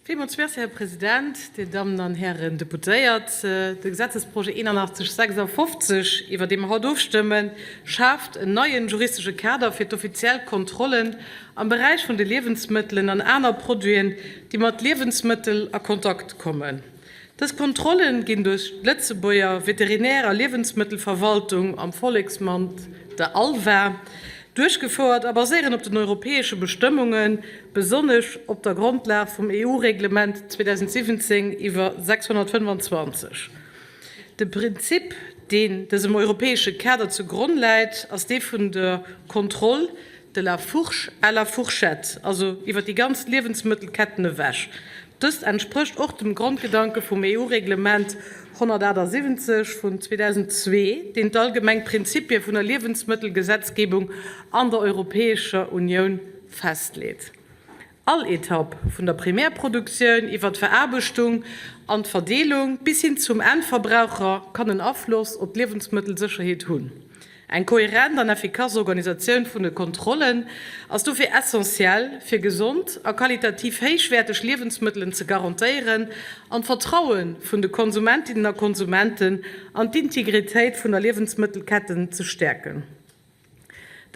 Villmools Merci, Här President, Dir Dammen an Hären Deputéiert. De Gesetzesprojet 8156, iwwer dee mer haut ofstëmmen, schaaft en neien juristesche Kader fir d'offiziell Kontrollen am Beräich vun de Liewensmëttelen an aner Produiten, déi mat Liewensmëttel a Kontakt kommen. Dës Kontrolle ginn duerch d'Lëtzebuerger Veterinär a Liewensmëttelverwaltung, am Volleksmond der ALVA, duerchgefouert a baséieren op den europäesche Bestëmmungen, besonnesch op der Grondlag vum EU-Reglement 2017 iwwer 625. De Prinzip, deen dësem europäesche Kader zu Gronn läit, ass dee vun der Kontroll de la fourche à la fourchette, also iwwer déi ganz Liewensmëttelketten ewech. Dëst entsprécht och dem Grondgedanke vum EU-Reglement 178 vun 2002, deen d'allgemeng Prinzipie vun der Liewensmëttelgesetzgebung an der Europäescher Unioun festleet. All Etapp, vun der Primärproduktioun iwwer d'Veraarbechtung an d'Verdeelung bis hin zum Endverbraucher, kann en Afloss op d'Liewensmëttelsécherheet hunn. Eng kohärent an effikass Organisatioun vun de Kontrollen ass dofir essentiell, fir gesond a qualitativ héichwäerteg Liewensmëttelen ze garantéieren an d'Vertraue vun de Konsumentinnen a Konsumenten an d'Integritéit vun der Liewensmëttelketten ze stäerken.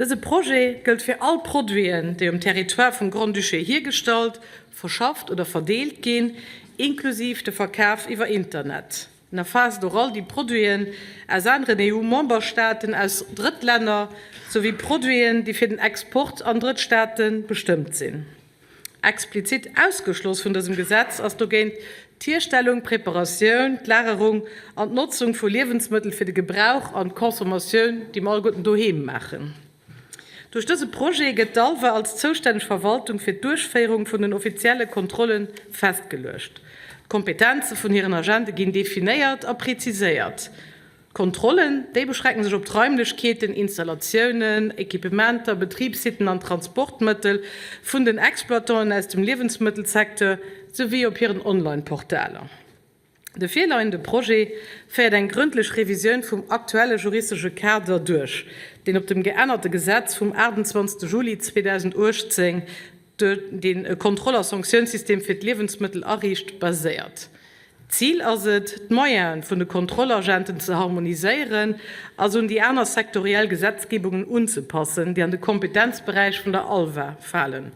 Dëse Projet gëllt fir all Produiten, déi um Territoire vum Grand-Duché hiergestallt, verschafft oder verdeelt ginn, inklusiv de Verkaf iwwer Internet. En erfaasst och all déi Produiten aus aneren EU-Memberstaaten, aus Drëttlänner souwéi Produiten, déi fir den Export an Drëttstaate bestëmmt sinn. Explizit ausgeschloss vun dësem Gesetz ass dogéint d'Hierstellung, d'Preparatioun, d'Lagerung an d'Notzung vu Liewensmëttel fir de Gebrauch an d'Consommatioun, déi mer alleguerten doheem maachen. Duerch dëse Projet gëtt d'ALVA als zoustänneg Verwaltung fir d'Duerchféierung vun den offizielle Kontrolle festgeluecht. D'Kompetenze vun hiren Agente ginn definéiert a preziséiert. D'Kontrollen, déi beschränken sech op d'Raimlechkeeten, Installatiounen, Equipementer, Betribssitten an Transportmëttel vun den Exploitanten aus dem Liewensmëttelsecteur souwéi op hiren Online-Portaler. De virleiende Projet féiert eng grëndlech Revisioun vum aktuelle juristesche Kader duerch, deen op dem geännerte Gesetz vum 28 Juli 2018, deen e Kontroll a Sanktiounssystem fir d'Liewensmëttel ariicht, baséiert. D'Zil ass et, d'Moyene vun de Kontrollagenten ze harmoniséieren a se un déi aner sektoriell Gesetzgebungen unzepassen, déi an de Kompetenzberäich vun der ALVA falen.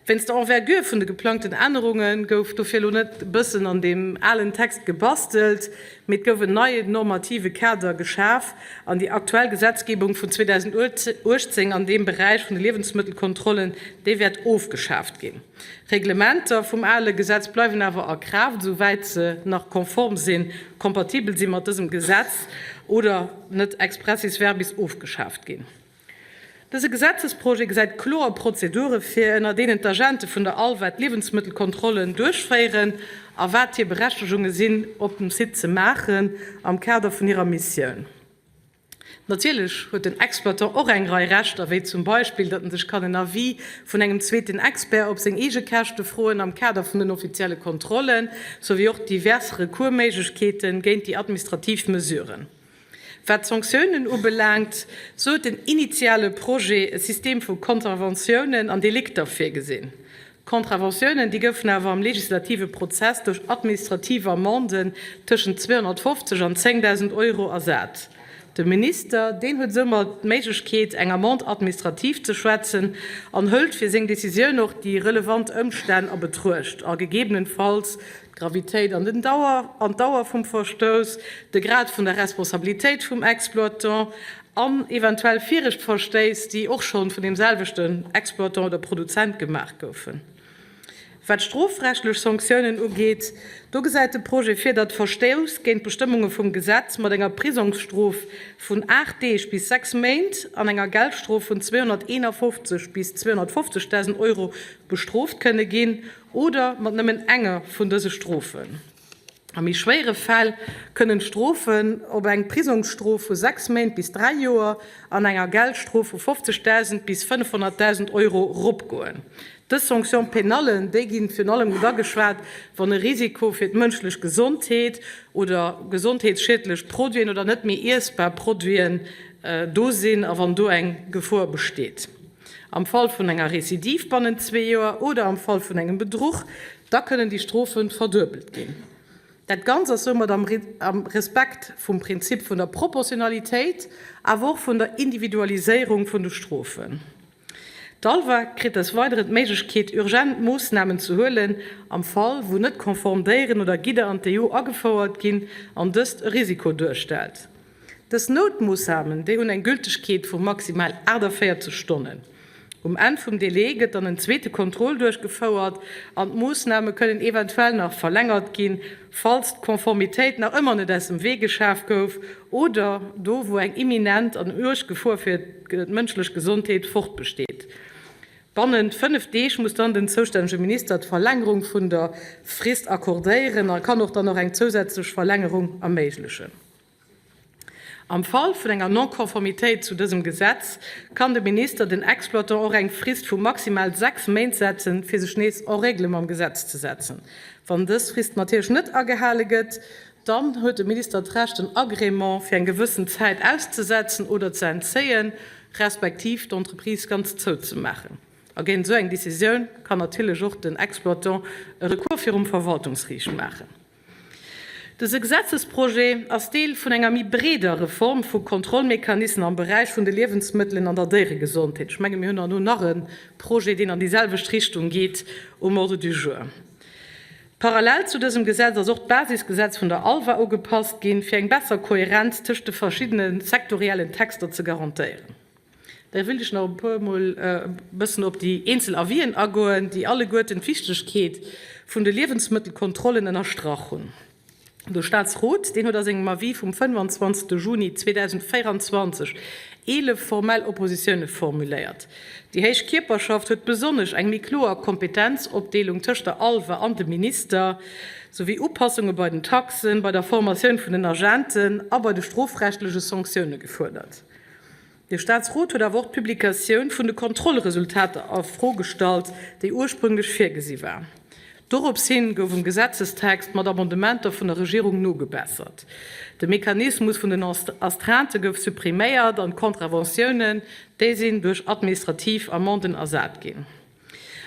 Wéinst der Envergure vun de geplangten Ännerunge gouf dofir elo net e bëssen an deem alen Text gebastelt, mee et gouf en neien normative Kader geschaf an déi aktuell Gesetzgebung vun 2018 an deem Beräich vun de Liewensmëttelkontrollen, déi wäert ofgeschaaft ginn. Reglementer vum ale Gesetz bleiwen awer a Kraaft, esou wäit se nach konform sinn, kompatibel si mat dësem Gesetz oder net expressis verbis ofgeschaaft ginn. Dëse Gesetzesprojet gesäit kloer Prozedure vir, ënner deenen d'Agente vun der ALVA d'Liewensmëttelkontrollen duerchféieren a wat hir Berechtegunge sinn, op dem Site ze maachen am Kader vun hirer Missioun. Natierlech huet den Exploitant och eng Rei Rechter, wéi zum Beispill, datt en sech kann en Avis vun engem zweeten Expert op seng eege Käschte froen am Kader vun den offizielle Kontrollen, souwéi och divers Recoursméiglechkeete géint déi administrativ Mesuren. Wat d'Sanktiounen ubelaangt, sou huet den initiale Projet e System vu Contraventiounen an Delikter virgesinn. D'Contraventiounen, déi goufen awer am legislative Prozess duerch administrativ Amenden tëschent 250 an 10.000 Euro ersat. De Minister, deen huet soumat d'Méiglechkeet, eng Amende administrative ze schwätzen an hëlt fir seng Decisioun och déi relevant Ëmstänn a Betruecht a gegebenenfalls d'Gravitéit an den Dauer an d'Dauer vum Verstouss, de Grad vun der Responsabilitéit vum Exploitant an eventuell viregt Verstéiss, déi och schonn vun deem selwechten Exploitant oder Produzent gemaach goufen. Wat d'strofrechtlech Sanktiounen ugeet, do gesäit de Projet vir, datt Verstouss géint d'Bestëmmunge vum Gesetz mat enger Prisongsstrof vun 8 Deeg bis 6 Méint an enger Geldstrof vun 251 bis 250.000 Euro bestrooft kënne ginn oder mat nëmmen enger vun dëse Strofen. A méi schwéiere Fäll kënnen d'Strofen op eng Prisongsstrof vu 6 Méint bis 3 Joer an enger Geldstrof vu 50.000 bis 500.000 Euro eropgoen. Dës Sanction-pénallen, déi gi virun allem da geschwat, wann e Risiko fir d'mënschlech Gesondheet oder gesondheetsschiedlech Produiten oder net méi iessbar Produiten do sinn a wann do eng Gefor besteet. Am Fall vun enger Recidive bannent zwee Joer oder am Fall vun engem Bedruch. Da kënnen déi Strofe verduebelt ginn. Dat Ganzt ass soumat am Respekt vum Prinzip vun der Proportionalitéit, awer och vun der Individualiséierung vun de Strofen. D'ALVA kritt des Weideren d'Méiglechkeet, urgent Moossnamen ze huelen am Fall, wou net konform Déieren oder Gidder an d'EU agefouert ginn an dëst e Risiko duerstellt. Dës Noutmoossamen, déi hunn eng Gültegkeet vu maximal 48 Stonnen. Um Enn vum Delai gëtt dann en zweete Contrôle duerchgefouert an d'Moossname kënnen eventuell nach verlängert ginn, falls d'Konformitéit nach ëmmer net aus dem Wee geschaf gouf oder do wou eng imminent an uerg Gefor fir d'mënschlech Gesondheet fortbesteet. Bannent 5 Deeg muss dann den zoustännege Minister d'Verlängerung vun der Frist accordéieren a kann och dann nach eng zousätzlech Verlängerung erméiglechen. Am Fall vun enger Non-Conformitéit zu dësem Gesetz kann de Minister den Exploitant och eng Frist vu maximal 6 Méint setzen, fir sech nees en règle mam Gesetz ze setzen. Wann dës Frist natierlech net agehale gëtt, dann huet de Minister d'Recht, den Agrément fir eng gewëssen Zäit auszesetzen oder ze entzéien, respektiv d'Entreprise ganz zouzemaachen. A géint esou eng Decisioun kann natierlech och den Exploitant e Recours virum Verwaltungsriicht maachen. Dëse Gesetzesprojet ass Deel vun enger méi breeder Reform vu Kontrollmechanismen am Beräich vun de Liewensmëttelen an der Déieregesondheet. Ech menge mir hunn herno nach e Projet, deen an déi selwecht Richtung geet, um Ordre du jour. Parallel zu dësem Gesetz ass och d'Basisgesetz vun der ALVA ugepasst ginn, fir eng besser Kohärenz tëscht de verschiddene sektoriellen Texter ze garantéieren. Da wëllt ech nach e puer Mol e bëssen op déi eenzel Avisen agoen, déi alleguerten d'Wichtegkeet vun de Liewensmëttelkontrollen ënnerstrach hunn. De Statsrot, deen huet a sengem Avis vum 25. Juni 2024 eelef formell Oppositioune formuléiert. Déi héich Kierperschaft huet besonnesch eng méi kloer Kompetenzopdeelung tëscht der ALVA an dem Minister, souwéi Upassunge bei den Taxen, bei der Formatioun vun den Agenten a bei de strofrechtleche Sanktioune gefuerdert. De Staatsrot huet awer och d'Publikatioun vun de Kontrollresultater a Fro gestallt, déi ursprünglech virgesi war. Dorops hin gouf um Gesetzestext mat Amendementer vun der Regierung nogebessert. De Mechanismus vun den Astreintë gouf suppriméiert an d'Contraventiounen, déi sinn duerch administrativ Amenden ersat ginn.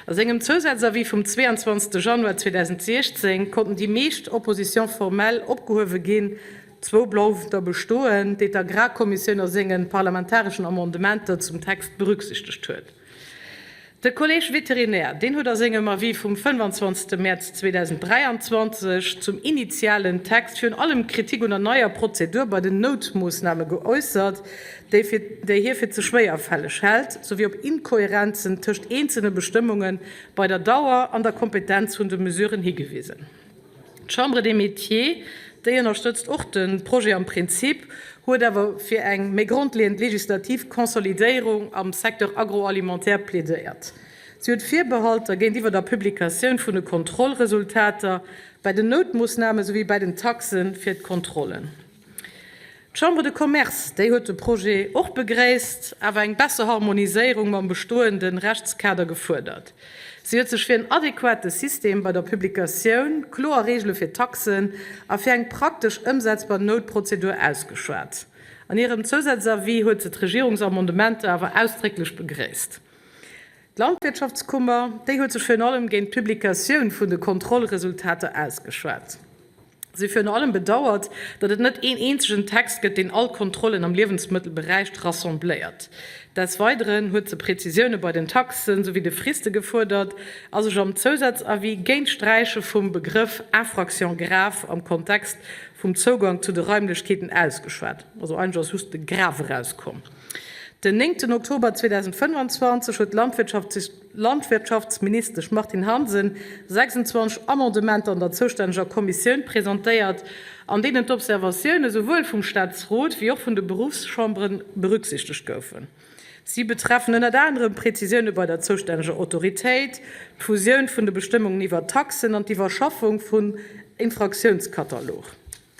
A sengem Zousazavis vum 22. Januar 2016 konnten déi meescht Oppositions formelles opgehuewe ginn, zwou blouwen der bestoen, déi d'Agrarkommissioun a senge parlamentareschen Amendementer zum Text berücksichtegt huet. De Collège vétérinaire, deen huet a sengem Avis vum 25. Mäerz 2023 zum initialen Text virun allem Kritik un der neier Prozedur bei den Noutmoossname geäussert, déi fir déi hie fir ze schwéierfälleg hält, souwéi op Inkohärenzen tëscht eenzelne Bestëmmunge bei der Dauer an der Kompetenz vun de Mesuren higewisen. D'Chambre des Métiers, déi ënnerstëtzt och de Projet am Prinzip, huet awer fir eng méi grondleeënd legislativ Konsolidéierung am Secteur agroalimentaire plädéiert. Si huet Virbehalter géintiwwer der Publikatioun vun de Kontrollresultater bei den Noutmoossname souwéi bei den Taxe fir d'Kontrollen. D'Chambre de Commerce, déi huet de Projet och begréisst, awer eng besser Harmoniséierung mam bestoende Rechtskader gefuerdert. Si huet sech fir en adequate System bei der Publikatioun, kloer Reegele fir d'Taxen a fir eng praktesch ëmsetzbar Noutprozedur ausgeschwat. An hirem Zousazavis huet se d'Regierungsamendementer awer ausdrécklech begréisst. D'Landwirtschaftskummer, déi huet sech virun allem géint d'Publikatioun vun de Kontrollresultater ausgeschwat. Si huet virun allem bedauert, datt et net een eenzegen Text gëtt, deen all Kontrollen am Liewensmëttelberäich rassembléiert. Des Weideren huet se Prezisioune bei den Taxen souwéi de Friste gefuerdert a sech am Zousazavis géint d'Sträiche vum Begrëff infraction grave am Kontext vum Zougang zu de Raimlechkeeten ausgeschwat. Also eigentlech ass just de grave erauskomm. Den néngten Oktober 2025 huet d'Landwirtschaftsministesch Martine Hansen 26 Amendementer an der zoustänneger Kommissioun presentéiert, an deenen d'Observatioune souwuel vum Staatsrot wéi och vun de Beruffschambere berücksichtegt goufen. Si betreffen ënnert anerem Prezisioune bei der zoustänneger Autoritéit, d'Fusioun vun de Bestëmmungen iwwer d'Taxen an d'Iwwerschaffung vum Infraktiounskatalog.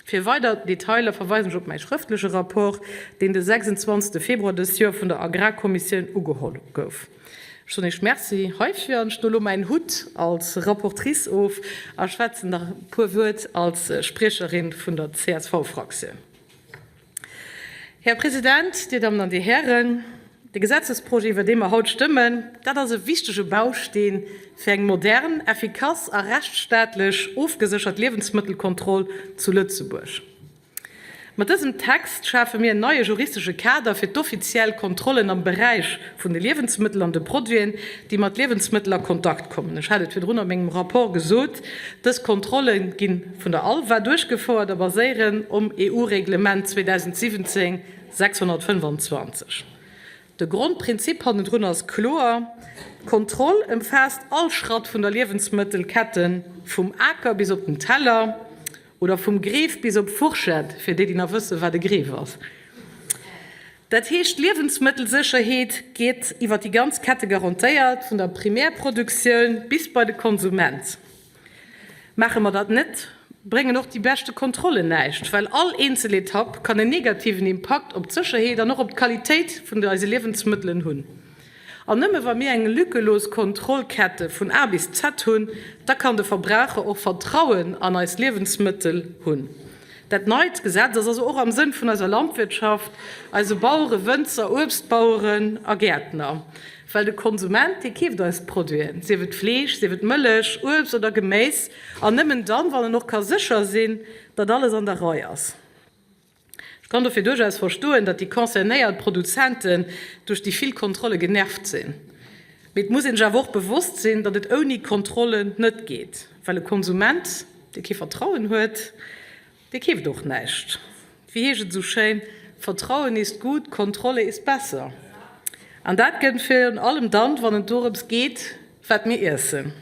Fir weider Detailer verweisen ech op mäi schrëftleche Rapport, deen de 26. Februar dës Joer vun der Agrarkommissioun ugeholl gouf. Ech soen Iech Merci heifir an ech doen elo mäin Hutt als Rapportrice of a schwätzen nach e puer Wuert als Spriecherin vun der CSV-Fraktioun. Här President, Dir Dammen an Dir Hären, De Gesetzesprojet, iwwer dee mer haut stëmmen, dat ass e wichtege Bausteen fir eng modern, effikass a rechtsstaatlech ofgeséchert Liewensmëttelkontroll zu Lëtzebuerg. Mat dësem Text schafe mir en neie juristesche Kader fir d'offiziell Kontrollen am Beräich vun de Liewensmëttel an de Produiten, déi mat Liewensmëttel a Kontakt kommen. Ech hat et virdrun a mengem Rapport gesot, Dës Kontrolle gi vun der ALVA duerchgefouert a baséieren um EU-Reglement 2017, 625. De Grondprinzip hannendrun ass kloer, D'Kontroll ëmfaasst all Schratt vun der Liewensmëttelketten, vum Aker bis op den Teller. Oder vum Greef bis op d'Fourchette, fir déi, déi nach wëssen, wat e Greef ass. Dat heescht, d'Liewensmëttelsécherheet gétt iwwer déi ganz Kette garantéiert, vun der Primärproduktioun bis bei de Konsument. Maache mer dat net, bréngen och déi beschte Kontrollen näischt, well all eenzel Etapp kann en negativen Impakt op d'Sécherheet an och op d'Qualitéit vun eise Liewensmëttelen hunn. An nëmme wa mir eng lückelos Kontrollkette vun A bis Z hunn, da kann de Verbraucher och Vertrauen an eis Liewensmëttel hunn. Dat neit Gesetz ass also och am Sënn vun eiser Landwirtschaft, eise Bauere, Wënzer, Uebstbaueren a Gäertner. Well de Konsument, dee keeft eis Produiten, sief et Fleesch, sief et Mëllech, Uebst oder Geméis, an nëmmen dann, wann en och ka sécher sinn, datt alles an der Rei ass. Ech kann dofir duerchaus verstoen, datt déi concernéiert Produzenten duerch déi vill Kontrolle genervt sinn. Mee et muss een sech awer och bewosst sinn, datt et ouni Kontrollen net geet. Well e Konsument, dee kee Vertrauen huet, dee keeft och näischt. Wéi heescht et esou schéin, Vertrauen ist gut, Kontrolle ist besser. An dat gëllt virun allem dann, wann et dorëms geet, wat mir iessen.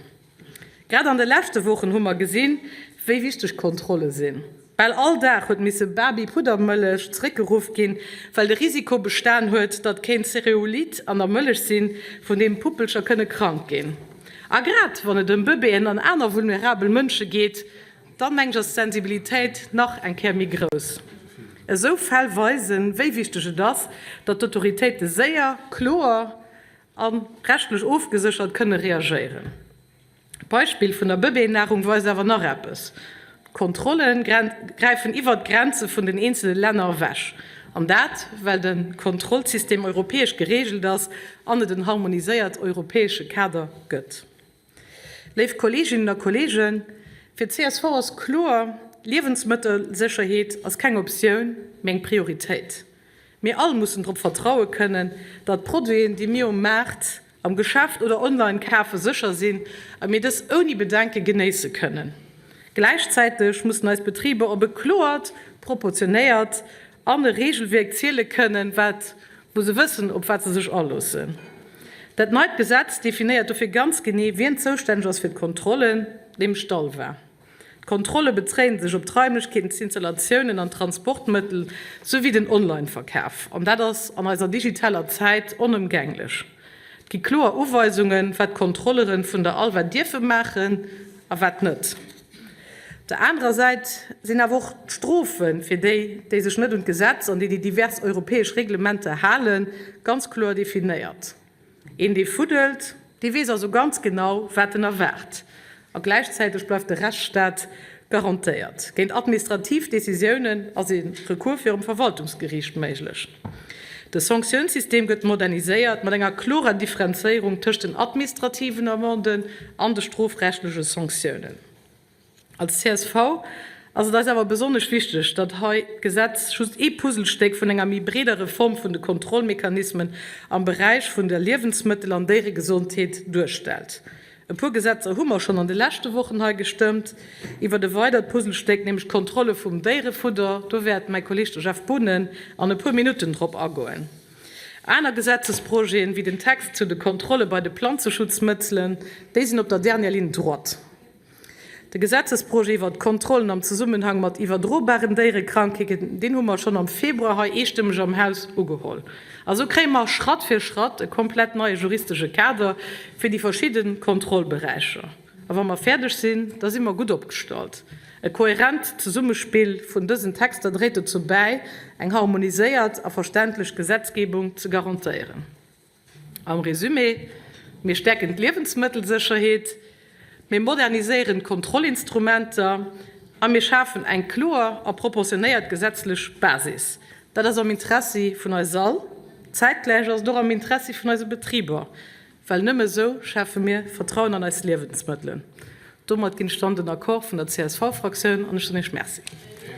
Grad an de leschte Wochen hu mer gesinn, wéi wichteg Kontrolle sinn. Bal all Dag huet misse Baby-Puddermëllech zeréckgeruff ginn, well de Risiko bestan huet, datt kéint Cereulid an der Mëllech sinn, vun deem Puppelcher kënne krank ginn. A grad wann et ëm Bëbeeën an aner vulnerabel Mënsche geet, dann mengen ech ass d'Sensibilitéit nach eng Kéier méi grouss. Esou Fäll weisen, wéi wichteg et ass, datt d'Autoritéite séier, kloer a rechtlech ofgeséchert kënne reagéieren. D'Beispill vun der Bëbeeënarung weist awer nach eppes, D'Kontrolle gräifen iwwert d'Grenze vun den eenzele Länner ewech. An dat, well de Kontrollsystem europäesch gereegelt ass an et en harmoniséiert europäesche Kader gëtt. Léif Kolleeginnen a Kolleegen, fir d'CSV ass kloer, Liewensmëttelsécherheet ass keng Optioun, mee eng Prioritéit. Mir all mussen drop vertraue kënnen, datt d'Produiten, déi mir um Maart, am Geschäft oder online kafen, sécher sinn a mir dës ouni Bedenke genéisse kënnen. Gläichzäiteg mussen eis Betriber op e kloert, proportionéiert an e Reegelwierk ziele kënnen, wat, wou se wëssen, op wat se sech aloossen. Dat neit Gesetz definéiert dofir ganz genee, wien zoustänneg ass fir d'Kontrollen, nämlech d'ALVA. D'Kontrolle bezéien sech op d'Raimlechkeeten, d'Installatiounen an d'Transportmëttel souwéi den Online-Verkaf. An dat ass an eiser digitaler Zäit onëmgänglech. Et gi kloer Uweisungen, wat d'Kontrollere vun der ALVA dierfe maachen a wat net. Op der anerer Säit sinn awer och d'Strofe fir déi, déi sech net un d'Gesetz an déi déi divers europäesch Reglementer halen, ganz kloer definéiert. Een dee fuddelt, dee weess also ganz genau wat en erwaart. A gläichzäiteg bleift de Rechtsstaat garantéiert. Géint administrativ Decisiounen ass ee Recours virum Verwaltungsgeriicht méiglech. De Sanktiounssystem gëtt moderniséiert mat enger klorer Differenzéierung tëscht den administrativen Amenden an de strofrechtleche Sanktiounen. Als csv ass et eis awer besonnesch wichteg, datt hei d'Gesetz just ee Puzzlestéck vun enger méi breeder Reform vun de Kontrollmechanismen am Beräich vun der Liewensmëttel an Déieregesondheet duerstellt. E puer Gesetzer hu mer schonn an de leschte Wochen hei gestëmmt iwwert e weidert Puzzlestéck, nämlech d'Kontrolle vum Déierefudder. Do wäert mäi Kolleeg, de Jeff Boonen, an e puer Minutten drop agoen. Aner Gesetzesprojeten, wéi den Text zu de Kontrolle bei de Planzeschutzmëtzelen, déi sinn op der dernière ligne droite. De Gesetzesprojet iwwert d'Kontrollen am Zesummenhang mat iwwerdrobaren Déierekrankheeten, deen hu mer schonn am Februar hei eestëmmeg am Haus ugeholl. A sou kréie mer Schratt fir Schratt e komplett neie juristesche Kader fir déi verschidde Kontrollberäicher. A wa mer fäerdeg sinn, da si mer gutt opgestallt. E kohärent Zesummespill vun dësen Texter dréit dozou bäi, eng harmoniséiert a verständlech Gesetzgebung ze garantéieren. Am Résumé, Mir stäerken d'Liewensmëttelsécherheet, mir moderniséieren d'Kontrollinstrumenter a mir schafen eng kloer a proportionéiert gesetzlech Basis. Dat ass am Interessi vun eis all. Zäitgläich ass et och am Interessi vun eise Betriber, well nëmme esou schafe mir Vertrauen an eis Liewensmëttelen. Domat ginn ech dann den Accord vun der CSV-Fraktioun an ech soen Iech Merci.